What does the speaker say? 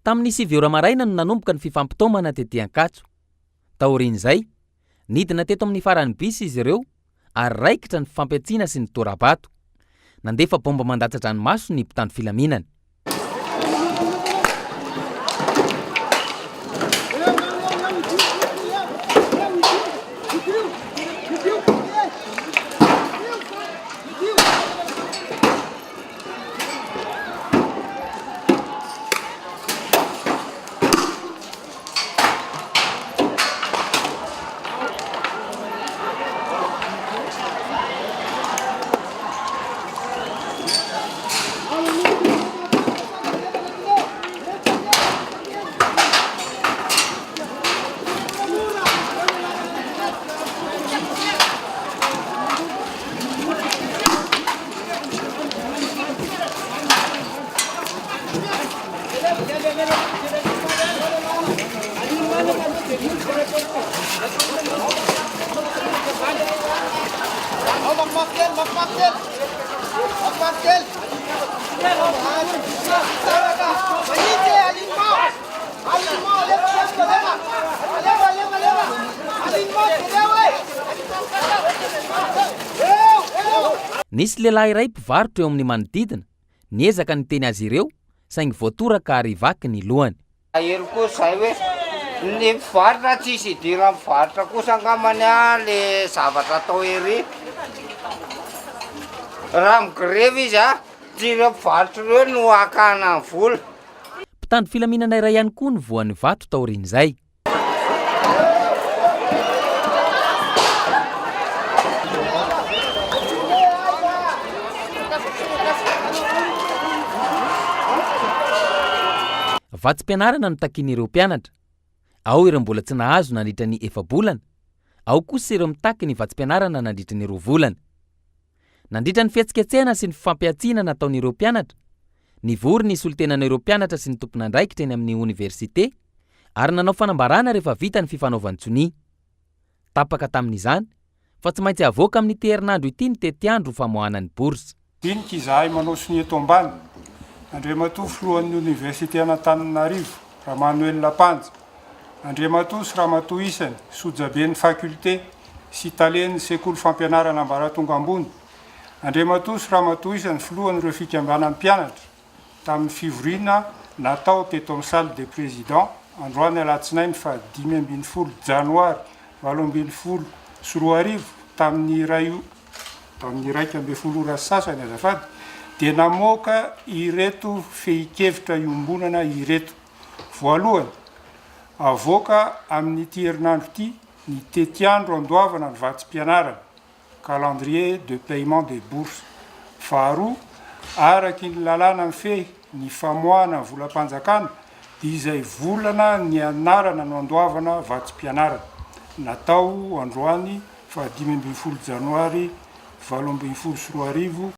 Tamin'ny 9 ora maraina no nanomboka ny fifampitaomana tety Ankatso. Taorian'izay, nidina teto amin'ny faran'ny bus izy ireo ary raikitra ny fifampiantsiana sy ny tora-bato. Nandefa baomba mandatsa-dranomaso ny mpitandro filaminana. Nisy lehilahy iray mpivarotra eo amin'ny manodidina niezaka niteny azy ireo saingy voatoraka ary vaky ny lohany. Mahery kosa zay hoe ny mpivarotra tsisy idiran'ny mpivarotra kosa angambany a le zavatra atao ery. Raha migrevy izy a, tsy ireo mpivarotra ireo no hakana ny vola. Mpitandro filaminana iray ihany koa no voan'ny vato taorian'izay. Vatsim-pianarana no takian'ireo mpianatra. Ao ireo mbola tsy nahazo nandritra ny efa-bolana, ao kosa ireo mitaky ny vatsim-pianarana nandritra ny roa volana. Nandritra ny fihetsiketsehana sy ny fifampihantsiana nataon'ireo mpianatra, nivory ny solontenan'ireo mpianatra sy ny tompon'andraikitra eny amin'ny oniversite ary nanao fanambarana rehefa vita ny fifanaovan-tsonia. Tapaka tamin'izany fa tsy maintsy havoaka amin'ity herinandro ity ny tetiandro famoahana ny bourse. Dinika izahay manao sonia eto ambany, Andriamatoa Filohan'ny Oniversiten'Antananarivo, Ramanoelina Panja, Andriamatoa sy Ramatoa isany, Sojaben'ny Faculté sy Talen'ny Sekoly Fampianarana Ambaratonga Ambony, Andriamatoa sy Ramatoa isany Filohan'ireo Fikambanan'ny Mpianatra, tamin'ny fivoriana natao teto amin'ny Salle des Présidents androany alatsinainy faha 15 janoary 2018 tamin'ny iray tamin'ny 11 ora sy sasany azafady dia namoaka ireto fehin-kevitra iombonana ireto. Voalohany, avoaka amin'ity herinandro ity ny tetiandro andoavana ny vatsim-pianarana. calendrier de paiement des bourses. Faharoa, araky ny lalàna mifehy ny famoahana volam-panjakana dia izay volana nianarana no andoavana vatsim-pianarana. Natao androany faha 15 janoary 2018.